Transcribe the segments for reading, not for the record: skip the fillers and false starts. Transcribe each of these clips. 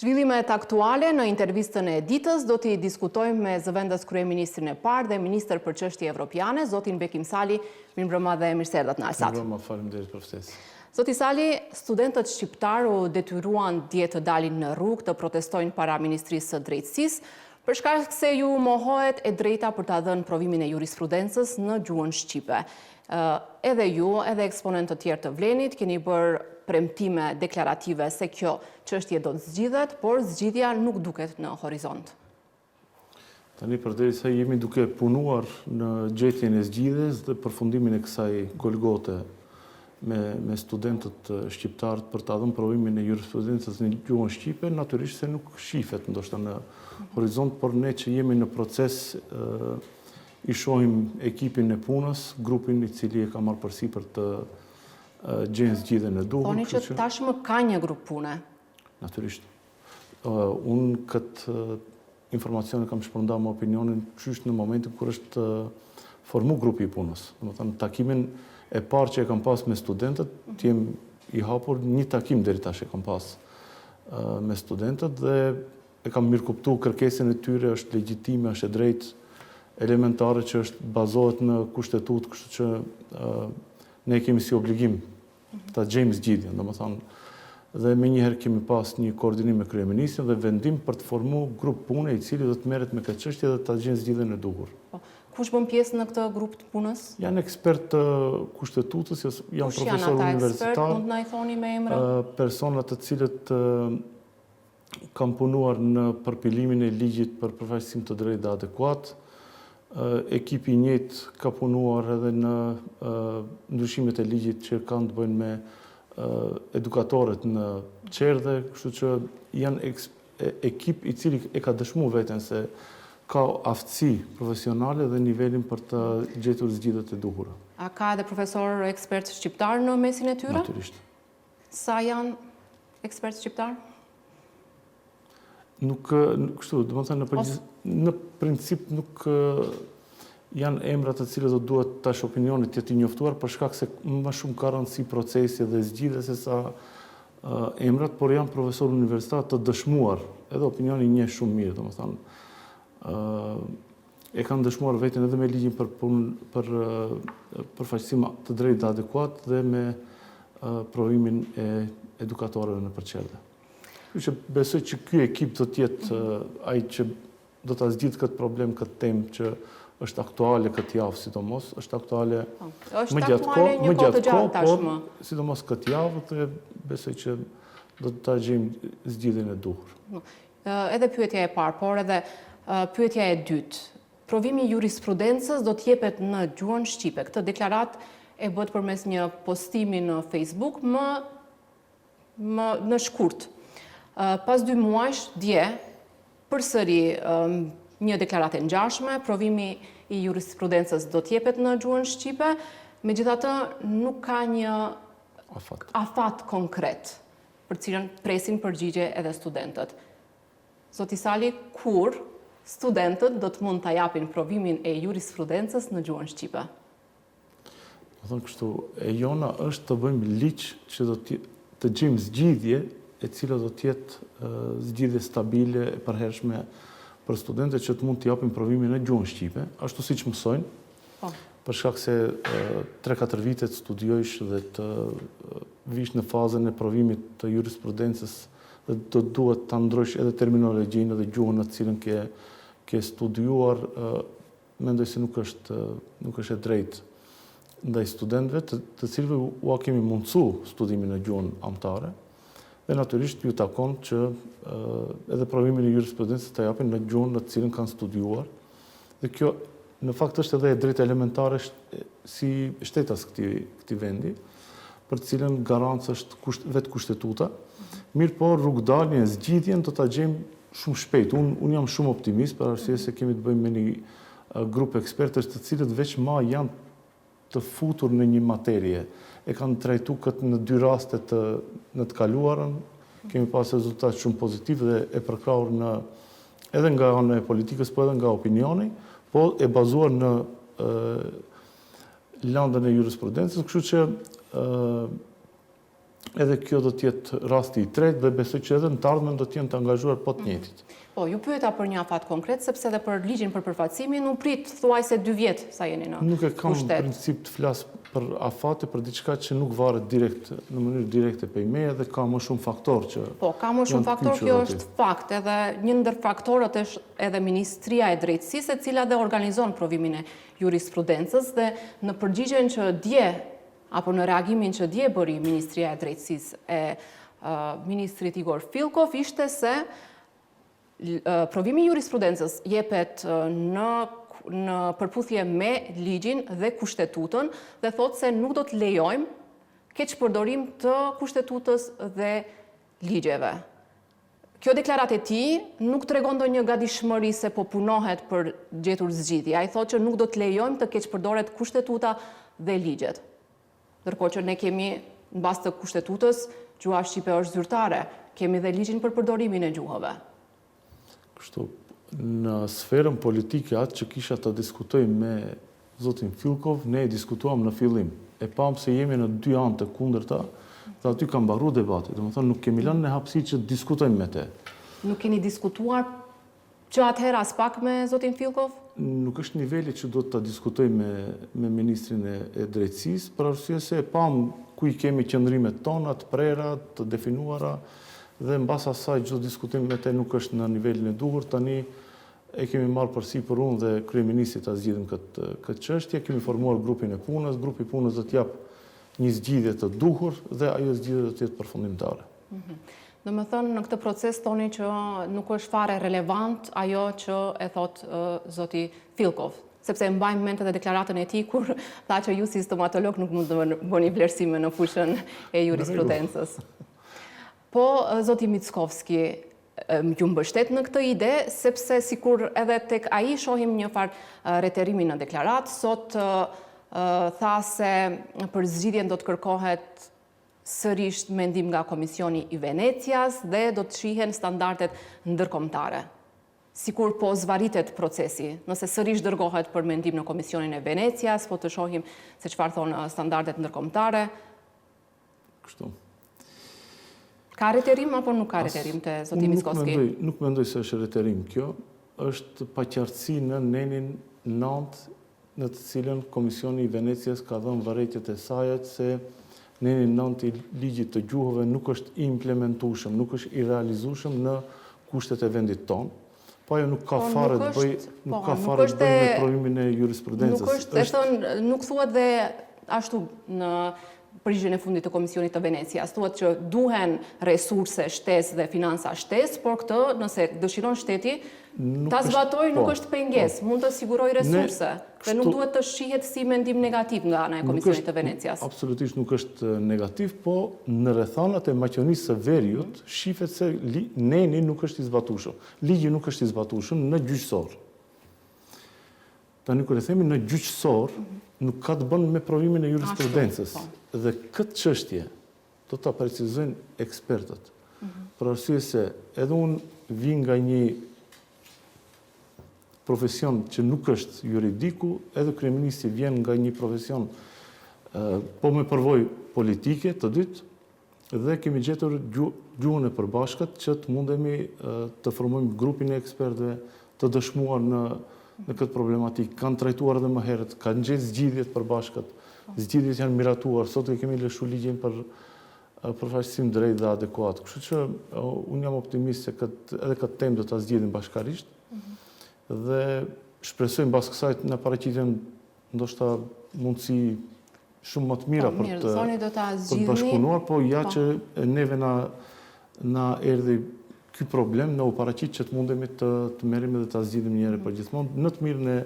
Zhvillimet aktuale në intervistën e ditës do t'i diskutojmë me zëvendës kryeministrin e parë dhe ministër për çështje evropiane, zotin Bekim Sali. Mirëmbrëma dhe mirë se erdhët në Alsat. Mirëmbrëma, faleminderit për ftesë. Zoti Sali, studentët shqiptarë u detyruan dje të dalin në rrugë të protestojnë para Ministrisë së Drejtësisë, për shkak se ju mohohet e drejta për ta dhënë provimin e jurisprudencës në gjuhën shqipe. Edhe ju, edhe eksponentë të tjerë të Vlenit, keni bërë premtime deklarative se kjo çështje do të zgjidhet, por zgjidhja nuk duket në horizont. Tani përderisa jemi duke punuar në gjetjen e zgjidhjes dhe përfundimin e kësaj golgote me me studentët shqiptarë për ta dhënë provimin e jurisprudencës në gjuhën shqipe, natyrisht se nuk shifet ndoshta në horizont, por ne që jemi në proces i shohim ekipin e punës, grupin i cili e ka marrë përsipër të gjejnë zgjidhjen e duhur. Thoni që tashmë ka një grup pune. Natyrisht. Unë këtë informacion e kam shpërnda me opinionin qysh në momentin kur është formu grupi i punës. Domethënë, takimin e parë që e kam pas me studentët, të jem i hapur, një takim deri tash e kam pas me studentët dhe e kam mirëkuptu kërkesën e tyre, është legjitime, është e drejtë elementare që është bazohet në kushtetutë, kështu që ne kemi si obligim ta gjejmë zgjidhjen, domethënë, dhe menjëherë kemi pas një koordinim me kryeministrin dhe vendim për të formu grup pune i cili do të merret me këtë çështje dhe ta gjejnë zgjidhjen e duhur. Po. Kush bën pjesë në këtë grup të punës? Janë ekspertë të kushtetutës, janë profesorë universitarë. Mund të na i thoni me emra? Persona të cilët Kam punuar në përpilimin e ligjit për përfaqësim të drejtë dhe adekuat. Ekipi i njëjtë ka punuar edhe në ndryshimet e ligjit që kanë të bëjnë me edukatorët në çerdhe, kështu që janë ekip i cili e ka dëshmu veten se ka aftësi profesionale dhe nivelin për të gjetur zgjidhjet e duhura. A ka edhe profesorë ekspertë shqiptarë në mesin e tyre? Natyrisht. Sa janë ekspertë shqiptarë? Nuk, kështu, domethënë, në, në princip nuk janë emra të cilët do duhet tash opinioni të jetë i njoftuar, për shkak se më shumë ka rëndësi procesi dhe zgjidhja se sa emrat, por janë profesorë universitarë të dëshmuar, edhe opinioni i njeh shumë mirë, domethënë, e kanë dëshmuar veten edhe me ligjin për punë për përfaqësim të drejtë dhe adekuat dhe me provimin e edukatorëve nëpër çerdhe. Kështu që besoj që ky ekip do të jetë ai që do ta zgjidhë këtë problem, këtë temë që është aktuale këtë javë sidomos, është aktuale po, më gjatë kohë, më gjatë kohë, por sidomos këtë javë dhe besoj që do ta gjejmë zgjidhjen e duhur. Po. Edhe pyetja e parë, por edhe pyetja e dytë. Provimi i jurisprudencës do të jepet në gjuhën shqipe. Këtë deklaratë e bëtë përmes një postimi në Facebook më më në shkurt. Pas dy muajsh, dje, përsëri një deklaratë e ngjashme, provimi i jurisprudencës do të jepet në gjuhën shqipe, megjithatë nuk ka një afat, afat konkret. për të cilën presin përgjigje edhe studentët. Zoti Sali, kur studentët do të mund ta japin provimin e jurisprudencës në gjuhën shqipe? Domethënë kështu, e jona është të bëjmë ligj që do të të gjejmë zgjidhje e cila do të jetë zgjidhje stabile e përhershme për studentët që të mund të japin provimin në gjuhën shqipe, ashtu siç mësojnë, Po. Për shkak se 3-4 vite të studiojsh dhe të vish në fazën e provimit të jurisprudencës dhe do të duhet ta ndrojsh edhe terminologjinë edhe gjuhën në të cilën ke ke studiuar, mendoj se nuk është nuk është e drejtë ndaj studentëve të, të cilëve ua kemi mundësu studimin në gjuhën amtare dhe natyrisht ju takon që edhe provimin e jurisprudencës ta japin në gjuhën në të cilën kanë studiuar Dhe kjo në fakt është edhe e drejtë elementare si shtetas këtij këtij vendi, për të cilën garancë është kusht, vetë kushtetuta. Mirëpo rrugëdaljen, zgjidhjen do ta gjejmë shumë shpejt. Unë unë jam shumë optimist për arsye se kemi të bëjmë me një grup ekspertësh të cilët veç ma janë të futur në një materie. E kanë trajtu këtë në dy raste të në të kaluarën, kemi pas rezultat shumë pozitiv dhe e përkrahur në edhe nga ana e politikës, po edhe nga opinioni, po e bazuar në landën e jurisprudencës, kështu që ë. Edhe kjo do të jetë rasti i tretë dhe besoj që edhe në të ardhmen do të jenë të angazhuar po të njëjtit. Po, ju pyeta për një afat konkret, sepse edhe për ligjin për përfaqësimin u prit thuajse dy vjet sa jeni në pushtet. Nuk e kam princip të flas për afate për diçka që nuk varet direkt, në mënyrë direkte prej meje dhe ka më shumë faktorë që Po, ka më shumë faktorë, kjo është fakt, edhe një ndër faktorët është edhe Ministria e Drejtësisë, e cila dhe organizon provimin e jurisprudencës dhe në përgjigjen që dje apo në reagimin që dje bëri Ministria e Drejtësisë e ministrit Igor Fillkov ishte se provimi i jurisprudencës jepet në në përputhje me ligjin dhe kushtetutën dhe thotë se nuk do të lejojmë keqpërdorim të kushtetutës dhe ligjeve. Kjo deklaratë e tij nuk tregon ndonjë gatishmëri se po punohet për gjetur zgjidhje. Ai thotë që nuk do të lejojmë të keqpërdoret kushtetuta dhe ligjet. Ndërkohë që ne kemi në bazë të kushtetutës, gjuha shqipe është zyrtare, kemi dhe ligjin për përdorimin e gjuhëve. Kështu, në sferën politike atë që kisha të diskutoj me zotin Fillkov, ne e diskutuam në fillim. E pamë se jemi në dy anë të kundërta dhe aty ka mbaru debati. Domethënë nuk kemi lënë ne hapësirë që të diskutojmë me te. Nuk keni diskutuar që atëherë aspak me zotin Fillkov? Nuk është niveli që duhet ta diskutoj me me ministrin e, e drejtësisë, për arsye se e pamë ku i kemi qëndrimet tona të prera, të definuara dhe mbas asaj çdo diskutim me te nuk është në nivelin e duhur. Tani E kemi marrë përsipër unë dhe kryeministri ta zgjidhim këtë këtë çështje, kemi formuar grupin e punës, grupi i punës do të japë një zgjidhje të duhur dhe ajo zgjidhje do të jetë përfundimtare. Mhm. Domethënë, në këtë proces thoni që nuk është fare relevant ajo që e thotë zoti Fillkov, sepse e mbajmë mend edhe deklaratën e tij kur tha që ju si stomatolog nuk mund të bëni vlerësime në fushën e jurisprudencës. Po, zoti Mickovski, ju mbështet në këtë ide, sepse sikur edhe tek ai shohim një farë reterimi në deklaratë, sot tha se për zgjidhjen do të kërkohet sërish mendim nga Komisioni i Venecias dhe do të shihen standardet ndërkombëtare. Sikur po zvarritet procesi, nëse sërish dërgohet për mendim në Komisionin e Venecias, po të shohim se çfarë thonë standardet ndërkombëtare. Kështu. Ka reterim apo nuk ka reterim te zoti Mickoski? Nuk mendoj, nuk mendoj se është reterim kjo. Është paqartësi në nenin 9 në të cilën Komisioni i Venecias ka dhënë vërejtjet e saja se neni 9 i ligjit të gjuhëve nuk është i implementueshëm, nuk është i realizueshëm në kushtet e vendit tonë. Po ajo nuk ka po, fare të bëjë, nuk po, ka fare të bëjë me provimin e jurisprudencës. Nuk është, e thënë, nuk thuhet dhe ashtu në përgjigjen e fundit të Komisionit të Venecias. Thuhet që duhen resurse shtesë dhe financa shtesë, por këtë nëse dëshiron shteti ta zbatojë nuk po, është pengesë, po. mund të sigurojë resurse dhe nuk duhet të shihet si mendim negativ nga ana e Komisionit të Venecias. Absolutisht nuk është negativ, po në rrethanat e Maqedonisë së Veriut shifet se neni nuk është i zbatueshëm. Ligji nuk është i zbatueshëm në gjyqësor. Tani kur e themi në gjyqësor, nuk ka të bën me provimin e jurisprudencës. Po. Dhe këtë çështje do ta precizojnë ekspertët. Mhm. Për arsye se edhe unë vij nga një profesion që nuk është juridiku, edhe kryeministri vjen nga një profesion po me përvojë politike të dytë, dhe kemi gjetur gjuhën e përbashkët që të mundemi të formojmë grupin e ekspertëve të dëshmuar në në këtë problematikë. Kanë trajtuar edhe më herët, kanë gjetë zgjidhje të përbashkët. Zgjidhjet janë miratuar, sot e kemi lëshu ligjin për përfaqësim drejt dhe adekuat. Kështu që unë jam optimist se këtë, edhe këtë temë do ta zgjidhim bashkarisht. Mhm. Dhe shpresoj mbas kësaj të na paraqiten ndoshta mundësi shumë më të mira po, për të thoni do ta zgjidhni. Për të bashkëpunuar, po ja po. që neve na na erdhi ky problem, na u paraqit që të mundemi të të merremi dhe ta zgjidhim një herë për gjithmonë në të mirën e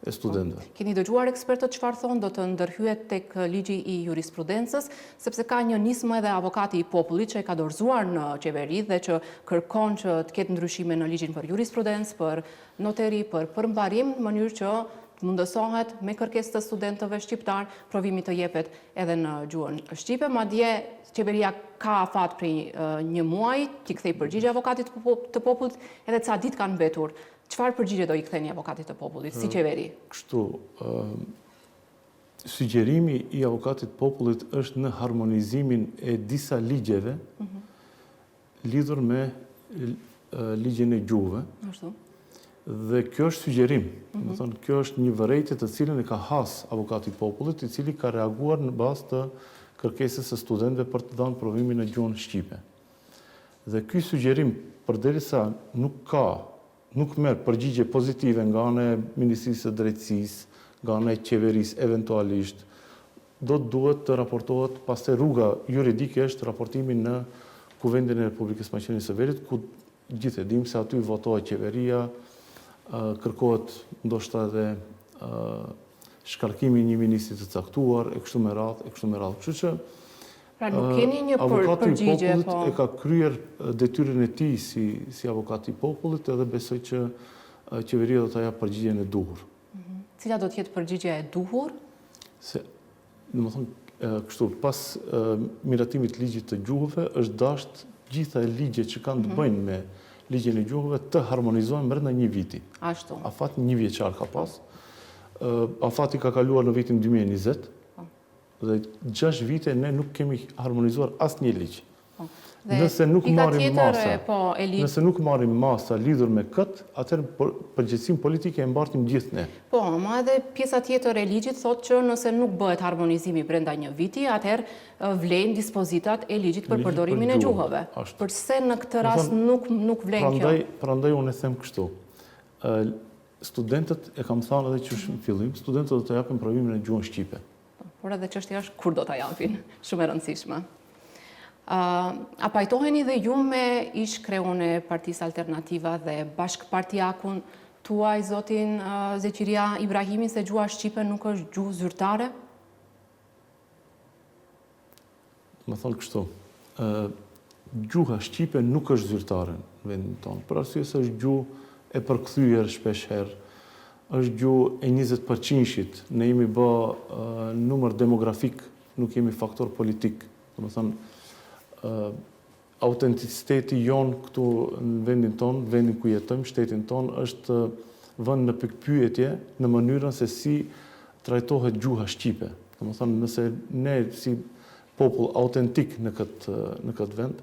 e studentëve. Po. Keni dëgjuar ekspertët çfarë thonë, do të ndërhyhet tek ligji i jurisprudencës, sepse ka një nismë edhe avokati i popullit që e ka dorëzuar në qeveri dhe që kërkon që të ketë ndryshime në ligjin për jurisprudencë, për noteri, për përmbarim, në mënyrë që të mundësohet me kërkesë të studentëve shqiptarë, provimi të jepet edhe në gjuhën shqipe, madje qeveria ka afat prej një muaji t'i kthejë përgjigje avokatit të popullit, edhe ca ditë kanë mbetur. Çfarë përgjigje do i ktheni avokatit të popullit si qeveri? Kështu, ë. Sugjerimi i Avokatit të Popullit është në harmonizimin e disa ligjeve mhm. lidhur me ligjin e gjuhëve. Ashtu. Dhe kjo është sugjerim, mm -hmm. thënë, kjo është një vërejtje të cilën e ka has Avokati i Popullit, i cili ka reaguar në bazë të kërkesës së studentëve për të dhënë provimin në gjuhën shqipe. Dhe ky sugjerim, përderisa nuk ka nuk merr përgjigje pozitive nga ana e Ministrisë së Drejtësisë, nga ana e qeverisë eventualisht, do të duhet të raportohet, pastaj rruga juridike është raportimi në Kuvendin e Republikës së Maqedonisë së Veriut, ku gjithë e dimë se aty votohet qeveria, kërkohet ndoshta edhe shkarkimi i një ministri të caktuar e kështu me radhë e kështu me radhë. Kështu që Pra nuk keni një përgjigje, po. Avokati i popullit e ka kryer detyrën e tij si si avokat i popullit edhe besoj që qeveria do ta japë përgjigjen e duhur. Mhm. Cila do të jetë përgjigja e duhur? Se, domethënë, kështu, pas miratimit të ligjit të gjuhëve, është dashtë gjitha ligjet që kanë të mhm. bëjnë me ligjin e gjuhëve të harmonizohen brenda një viti. Ashtu. Afat njëvjeçar ka pas. Afati ka kaluar në vitin 2020. Po. Dhe 6 vite ne nuk kemi harmonizuar asnjë ligj. Po. Nëse nuk marrim masa, po, nëse nuk marrim masa lidhur me këtë, atëherë përgjegjësinë politike e mbartim gjithë ne. Po, ama edhe pjesa tjetër e ligjit thotë që nëse nuk bëhet harmonizimi brenda një viti, atëherë vlejnë dispozitat e ligjit për përdorimin e gjuhëve. Përse në këtë rast nuk nuk vlen kjo? Prandaj, prandaj unë e them kështu. Ë studentët e kam thënë edhe qysh në fillim, studentët do të japin provimin në gjuhën shqipe. Por edhe çështja është kur do ta japin, shumë e rëndësishme. A pajtoheni dhe ju me ish kreun e Partisë Alternativa dhe bashkëpartiakun tuaj, zotin Zeqirja Ibrahimi, se gjuha shqipe nuk është gjuhë zyrtare? Domethënë kështu, gjuha shqipe nuk është zyrtare në vendin tonë, për arsye se është gjuhë e përkthyer shpesh herë, është gjuhë e 20 përqindshit, ne jemi bë numër demografik, nuk jemi faktor politik. Domethënë, autenticiteti jonë këtu në vendin tonë, vendin ku jetojmë, shtetin tonë, është vënë në pikëpyetje në mënyrën se si trajtohet gjuha shqipe. Domethënë, nëse ne si popull autentik në këtë, në këtë vend,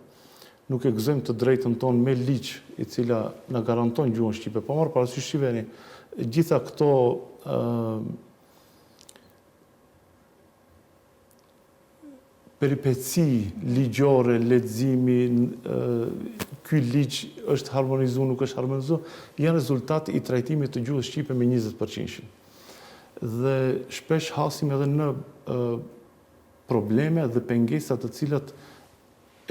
nuk e gëzojmë të drejtën tonë me ligj i cila na garanton gjuhën shqipe, pa marrë parasysh shiheni, gjitha këto peripeci ligjore, leximi, ky ligj është harmonizu, nuk është harmonizu, janë rezultat i trajtimit të gjuhës shqipe me 20 përqindshin. Dhe shpesh hasim edhe në probleme dhe pengesa të cilat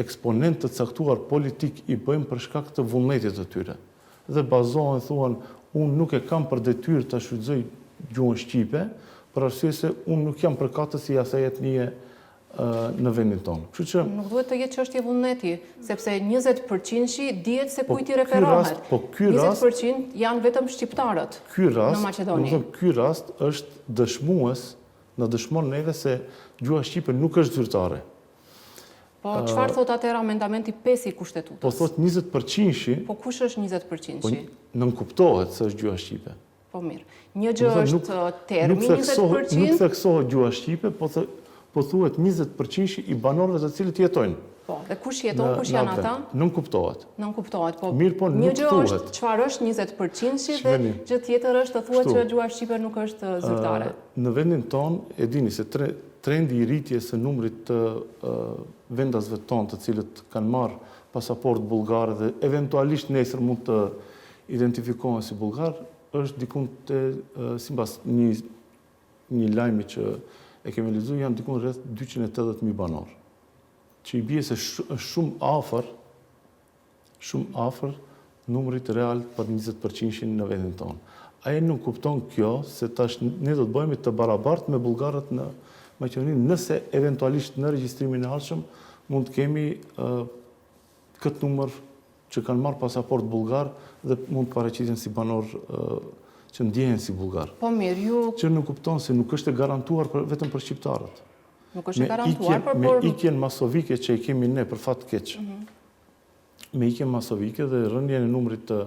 eksponentë të caktuar politikë i bëjnë për shkak të vullnetit të tyre. Dhe bazohen thuan, unë nuk e kam për detyrë ta shfrytëzoj gjuhën shqipe, për arsye se unë nuk jam përkatës i asaj etnie në vendin tonë. Kështu që Nuk duhet të jetë çështje vullneti, sepse 20 përqindshi dihet se po kujt i referohet. Po ky rast 20 përqind janë vetëm shqiptarët në Maqedoni. Ky rast, ky rast është dëshmues, na dëshmon neve se gjuha shqipe nuk është zyrtare. Po, çfarë thotë atëherë amendamenti 5 i Kushtetutës? Po thotë 20 përqindshi. Po kush është 20 përqindshi? Po nënkuptohet se është gjuha shqipe. Po mirë. Një gjë është termi 20%. Nuk theksohet gjuha shqipe, po po thuhet 20 përqindshi i banorëve të cilët jetojnë. Po, dhe kush jeton, kush janë ata? Nënkuptohet. Nënkuptohet, po. Mirë, po nuk thuhet. Një gjë është çfarë është 20 përqindshi dhe gjë tjetër është të thuhet që gjuha shqipe nuk është zyrtare. Në vendin tonë, e dini se trendi i rritjes së numrit të vendasve tonë të cilët kanë marrë pasaportë bullgare dhe eventualisht nesër mund të identifikohen si bullgarë, është dikun te, simbas një, një lajmi që e kemi lexuar, janë dikun rreth 280.000 banorë. Që i bie se është shumë afër shumë afër numrit real për 20 përqindshin në vendin tonë. A e nënkupton kjo se tash ne do të bëhemi të barabartë me bullgarët në Maqedoni nëse eventualisht në regjistrimin e ardhshëm mund të kemi këtë numër që kanë marrë pasaportë bullgar dhe mund të paraqiten si banorë që ndjehen si bullgarë. Po mirë, ju... Që nënkupton se nuk është e garantuar për, vetëm për shqiptarët. Nuk është e garantuar, por... Me ikjen masovike që e kemi ne për fat keq, mhm. me ikjen masovike dhe rënien e numrit të.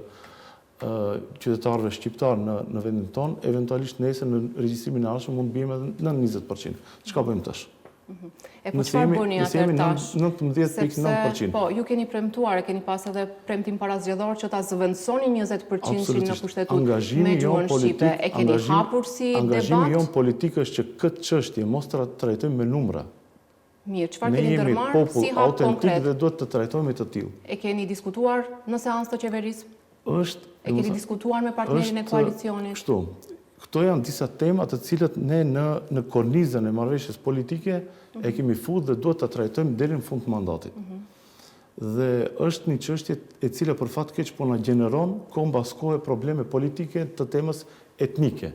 qytetarëve shqiptarë në në vendin tonë, eventualisht nesër në regjistrimin e ardhshëm mund të biem edhe nën 20%. Çka bëjmë tash? Mhm. E po çfarë bëni atëherë tash? 19.9%. Po, ju keni premtuar, e keni pas edhe premtim parazgjedhor që ta zëvendësoni 20% në kushtetutë me gjuhën shqipe. E keni hapur si debat? Angazhimi jonë politik është që këtë çështje mos ta trajtojmë me numra. Mirë, çfarë keni ndërmarrë si hap konkret? Ne jemi popull autentik dhe duhet të trajtohemi të tillë. E keni diskutuar në seancë të qeverisë? Është, E keni diskutuar me partnerin e koalicionit? Kështu, këto janë disa tema të cilat ne në në kornizën e marrëveshjes politike e kemi fut dhe duhet ta trajtojmë deri në fund të mandatit. Dhe është një çështje e cila për fat keq po na gjeneron kohë mbas kohe probleme politike të temës etnike.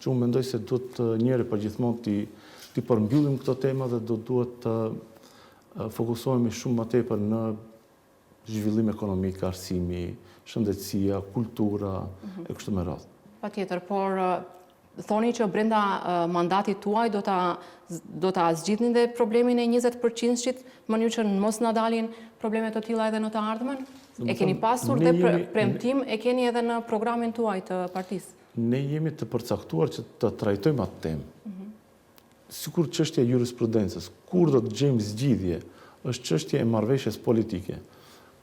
Që unë mendoj se duhet njëherë përgjithmonë t'i t'i përmbyllim këto tema dhe do duhet të fokusohemi shumë më tepër në zhvillim ekonomik, arsimi, shëndetësia, kultura e kështu me radhë. Patjetër, por thoni që brenda mandatit tuaj do ta do ta zgjidhni dhe problemin e 20 përqindshit, në mënyrë që mos na dalin probleme të tilla edhe në të ardhmen? E keni pasur dhe premtim, e keni edhe në programin tuaj të partisë? Ne jemi të përcaktuar që të trajtojmë atë temë. Sikur çështja e jurisprudencës, kur do të gjejmë zgjidhje, është çështje e marrëveshjes politike.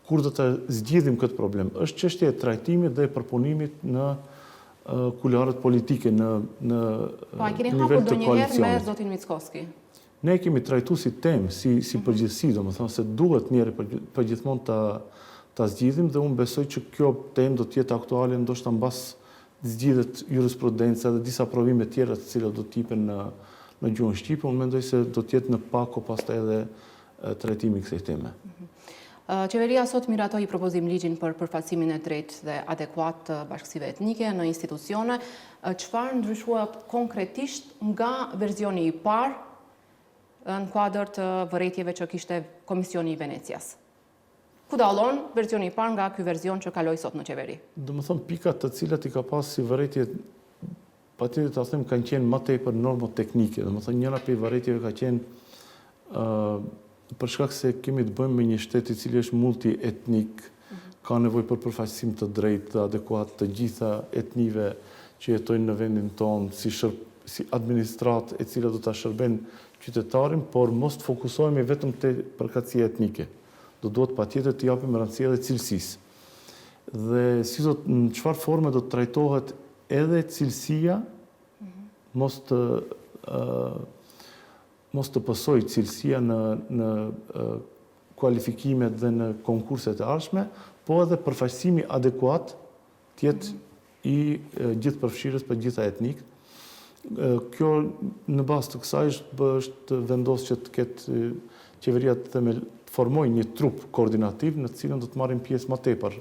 Kur do të zgjidhim këtë problem, është çështje e trajtimit dhe e përpunimit në kuluaret politike në në Po a keni hapur ndonjëherë me zotin Mickoski? Ne e kemi trajtu si temë, si si përgjithësi, domethënë se duhet njëherë përgjithmonë ta ta zgjidhim dhe unë besoj që kjo temë do të jetë aktuale ndoshta mbas zgjidhet jurisprudenca dhe disa provime tjera të cilat do të jepen në në gjuhën shqipe, unë mendoj se do të jetë në pako pastaj edhe trajtimi i kësaj teme. Qeveria sot miratoi propozim ligjin për përfaqësimin e drejtë dhe adekuat të bashkësive etnike në institucione. Çfarë ndryshuat konkretisht nga versioni i parë në kuadër të vërejtjeve që kishte Komisioni i Venecias? Ku dallon versioni i parë nga ky version që kaloi sot në qeveri? Domethënë pikat të cilat i ka pas si vërejtje patjetër ta them kanë qenë më tepër normoteknike, domethënë njëra prej vërejtjeve ka qenë ë për shkak se kemi të bëjmë me një shtet i cili është multietnik, ka nevojë për përfaqësim të drejtë dhe adekuat të gjitha etnive që jetojnë në vendin tonë, si shër, si administratë e cila do ta shërben qytetarin, por mos të fokusohemi vetëm te përkatësia etnike. Do duhet patjetër t'i japim rëndësi edhe cilësisë. Dhe si do në çfarë forme do të trajtohet edhe cilësia, mos të mos të pësojë cilësia në në kualifikimet dhe në konkurset e ardhshme, po edhe përfaqësimi adekuat të jetë i gjithëpërfshirës për gjitha etnitë. Kjo në bazë të kësaj është është vendosur që të ketë qeveria të themel të formojë një trup koordinativ në të cilën do të marrin pjesë më tepër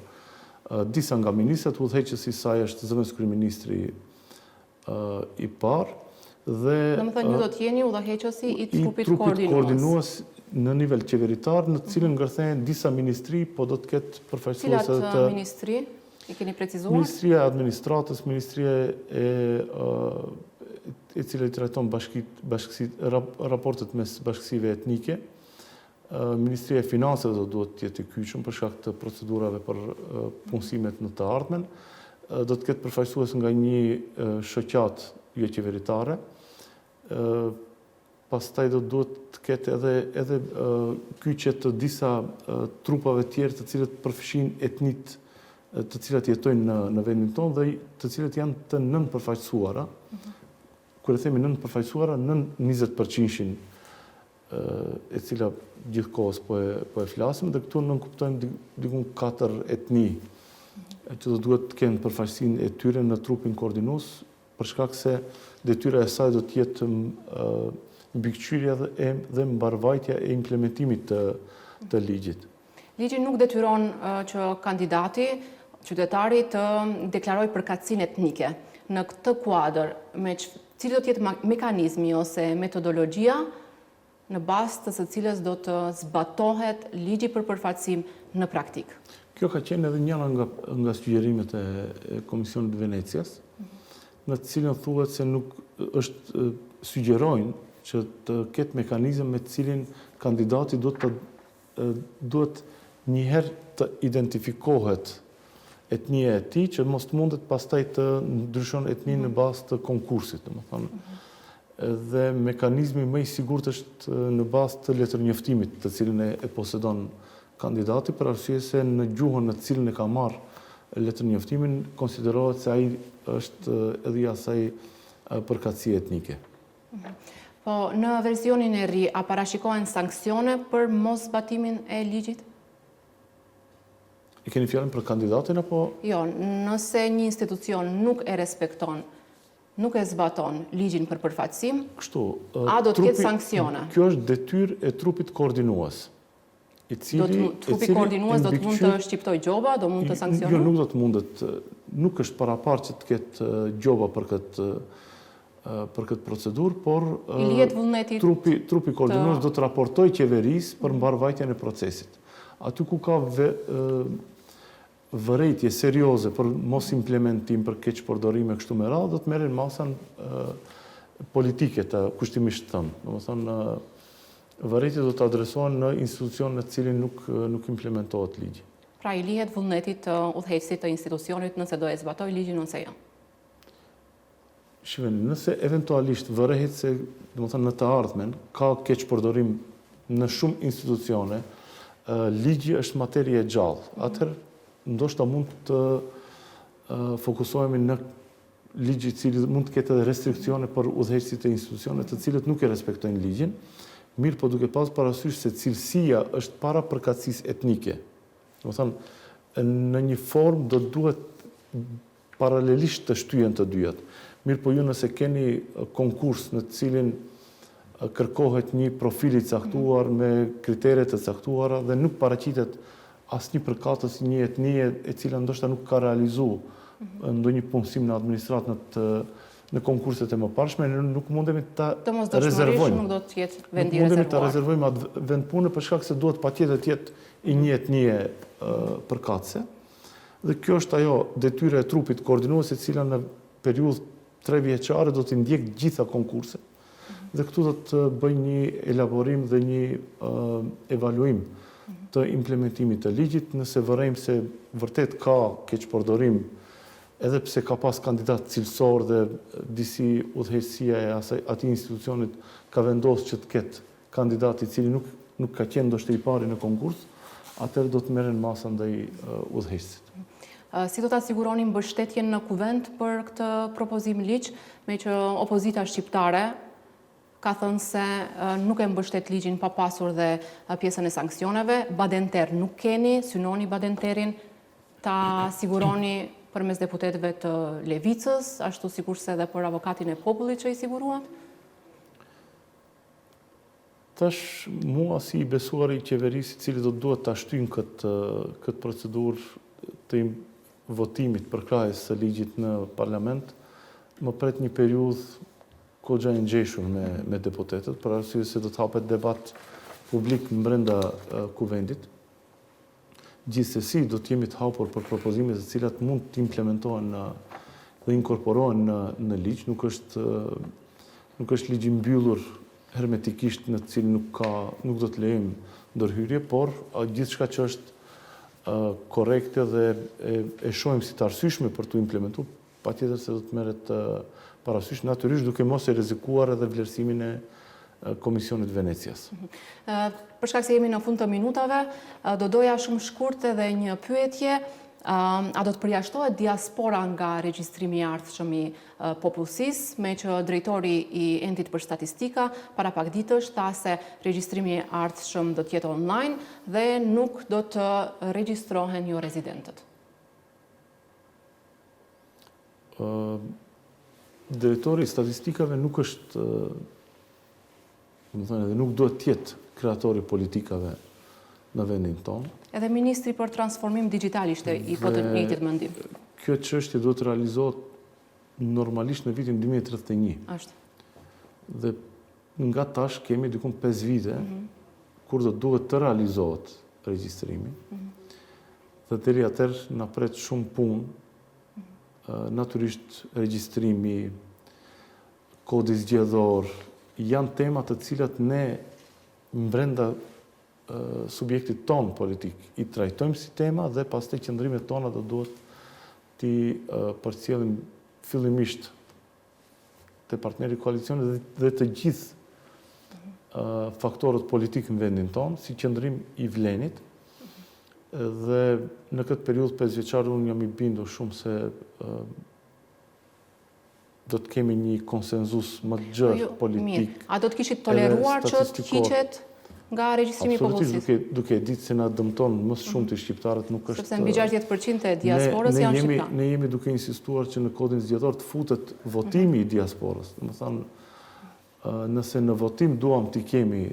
disa nga ministrat, udhëheqës i saj është zëvendëskryeministri i parë dhe Domethënë ju do të jeni udhëheqësi i trupit koordinues. koordinues në nivel qeveritar, në të cilën ngërthehen disa ministri, po do të ketë përfaqësues edhe të Cilat ministri i keni precizuar? Ministria e Administratës, Ministria e e cila i trajton bashkitë, bashkësitë, raportet mes bashkësive etnike, Ministria e Financave do duhet të jetë e kyçur për shkak të procedurave për punësimet në të ardhmen. Do të ketë përfaqësues nga një shoqatë joqeveritare. Pastaj do duhet të ketë edhe edhe kyçje të disa trupave tjerë të cilët përfshijnë etnitë të cilat jetojnë në në vendin tonë dhe të cilët janë të nënpërfaqësuara. Kur e themi nënpërfaqësuara, nën 20 përqindshin e cila gjithë kohës po e, po e flasim, dhe këtu nënkuptojmë dikun katër etni që do duhet të kenë përfaqësinë e tyre në trupin koordinues, për shkak se detyra e saj do të jetë mbikëqyrja dhe, dhe mbarëvajtja e implementimit të, të ligjit. Ligji nuk detyron që kandidati, qytetari të deklarojë përkatësinë etnike. Në këtë kuadër, me cili do të jetë mekanizmi ose metodologjia në bazë të së cilës do të zbatohet ligji për përfaqësim në praktikë? Kjo ka qenë edhe njëra nga nga sugjerimet e Komisionit të Venecias, në të cilën thuhet se nuk është sugjerojnë që të ketë mekanizëm me të cilin kandidati duhet të duhet njëherë të identifikohet. Etnia e tij, që mos të mundet pastaj të ndryshon etninë në mhm. bazë të konkursit, domethënë. Mhm. Dhe mekanizmi më i sigurt është në bazë të letërnjoftimit, të cilin e, e posedon kandidati, për arsye se në gjuhën në të cilën e ka marrë letërnjoftimin, konsiderohet se ai është edhe i asaj përkatësie etnike. Mhm. Po, në versionin e ri, a parashikohen sanksione për moszbatimin e ligjit? E keni fjalën për kandidatin apo? Jo, nëse një institucion nuk e respekton, nuk e zbaton ligjin për përfaqësim, Kështu, a do të ketë sanksione? Kjo është detyrë e trupit koordinues, i cili trupi koordinues do të mund të shqiptojë gjoba, do mund të sanksionojë? Jo, nuk do të mundet, nuk është paraparë që të ketë gjoba për këtë për këtë procedurë, por I lihet vullnetit trupi, trupi koordinues do të raportojë qeverisë për mbarëvajtjen e procesit. Aty ku ka ve, vërejtje serioze për mosimplementim, për keqpërdorim e kështu me radhë, do të merren masa politike të kushtimisht thënë. Domethënë, vërejtjet do të adresohen në institucion në të cilin nuk, nuk implementohet ligji. Pra i lihet vullnetit të udhëheqësit të institucionit nëse do e zbatojë ligjin ose jo. Shihni, nëse eventualisht vërehet se, domethënë në të ardhmen, ka keqpërdorim në shumë institucione, ligji është materie e gjallë. Atëherë, ndoshta mund të fokusohemi në ligj i cili mund të ketë edhe restrikcione për udhëheqësit e institucioneve të cilët nuk e respektojnë ligjin, mirëpo duke pas parasysh se cilësia është para përkatësisë etnike. Domethënë, në një formë do duhet paralelisht të shtyhen të dyjat. Mirëpo ju nëse keni konkurs në të cilin kërkohet një profil i caktuar me kritere të caktuara dhe nuk paraqitet asnjë përkatës i një etnie e cila ndoshta nuk ka realizu ndonjë punësim në administratë në të në konkurset e mëparshme, ne nuk mundemi ta rezervojmë. Nuk do të jetë vend i rezervuar. Nuk mundemi ta rezervojmë atë vend pune për shkak se duhet patjetër të jetë i një etnie përkatëse. Dhe kjo është ajo detyra e trupit koordinues e cila në periudhë trevjeçare do t'i ndjekë të gjitha konkurset. Dhe këtu do të bëjë një elaborim dhe një evaluim të implementimit të ligjit, nëse vërejmë se vërtet ka keqpërdorim edhe pse ka pas kandidat cilësor dhe disi udhëheqësia e asaj atij institucionit ka vendosur që të ketë kandidat i cili nuk nuk ka qenë ndoshta i pari në konkurs, atëherë do të merren masa ndaj udhëheqësit. Si do ta siguroni mbështetjen në Kuvend për këtë propozim ligj, meqë opozita shqiptare ka thënë se nuk e mbështet ligjin pa pasur dhe pjesën e sanksioneve, badenter nuk keni, synoni badenterin ta siguroni përmes deputetëve të Levicës, ashtu sikurse edhe për avokatin e popullit që i siguruat? Tash, mua si i besuari i qeverisë i cili do të duhet ta shtyjë këtë këtë procedurë të votimit përkrahjes së ligjit në parlament, më pret një periudhë goxha e ngjeshur me me deputetët, për arsye se do të hapet debat publik mbrenda Kuvendit. Gjithsesi, do të jemi të hapur për propozime të cilat mund të implementohen në dhe inkorporohen në në ligj, nuk është nuk është ligj i mbyllur hermetikisht në të cilin nuk ka nuk do të lejojmë ndërhyrje, por gjithçka që është korrekte dhe e, e shohim si të arsyeshme për t'u implementuar, Patjetër se do të merret parasysh, natyrisht duke mos e rrezikuar edhe vlerësimin e Komisionit të Venecias. Për shkak se jemi në fund të minutave, do doja shumë shkurt edhe një pyetje, a do të përjashtohet diaspora nga regjistrimi i ardhshëm i popullsisë, meqë drejtori i Entit për Statistika para pak ditësh tha se regjistrimi i ardhshëm do të jetë online dhe nuk do të regjistrohen jorezidentët. Drejtori i statistikave nuk është, domethënë edhe nuk duhet të jetë kreatori i politikave në vendin tonë. Edhe ministri për transformim digjital ishte i po të njëjtit mendim. Kjo çështje duhet të realizohet normalisht në vitin 2031. Ashtu. Dhe nga tash kemi dikun 5 vite, mhm. kur do duhet të realizohet regjistrimi. Mhm. Dhe deri atëherë na pret shumë punë, natyrisht regjistrimi, kodi zgjedhor, janë tema të cilat ne mbrenda subjektit tonë politik i trajtojmë si tema dhe pastaj qëndrimet tona do duhet T'i përcjellim fillimisht te partneri i koalicionit dhe të gjithë faktorët politikë në vendin tonë, si qëndrim i VLEN-it, dhe në këtë periudhë 5 vjeçare unë jam i bindur shumë se do të kemi një konsenzus më të gjerë jo, politik. A do të kishit toleruar që të hiqet nga regjistrimi i popullsisë? Absolutisht, duke e ditë se na dëmton më së shumti shqiptarët nuk është... Sepse mbi 60% e diasporës janë shqiptarë. Ne jemi duke insistuar që në kodin zgjedhor të futet votimi i diasporës. Domethënë, nëse në votim duam t'i kemi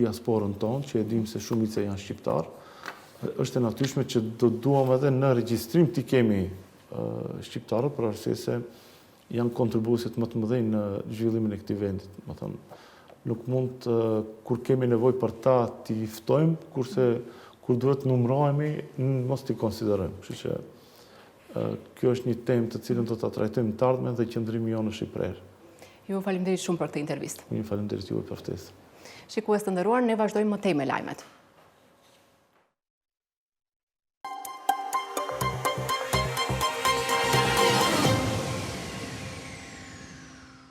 diasporën tonë, që e dimë se shumica janë shqiptarë, është e natyrshme që do duam edhe në regjistrim t'i kemi shqiptarët, për arsye se janë kontribuesit më të mëdhenj në zhvillimin e këtij vendit. Domethënë, nuk mund të, kur kemi nevojë për ta t'i ftojmë, kurse kur duhet të numërohemi, mos t'i konsiderojmë. Kështu që kjo është një temë të cilën do ta trajtojmë në të ardhmen dhe qëndrimi jonë është i prerë. Ju faleminderit shumë për këtë intervistë. Unë faleminderit juve për ftesën. Shikues të nderuar, ne vazhdojmë më tej me lajmet.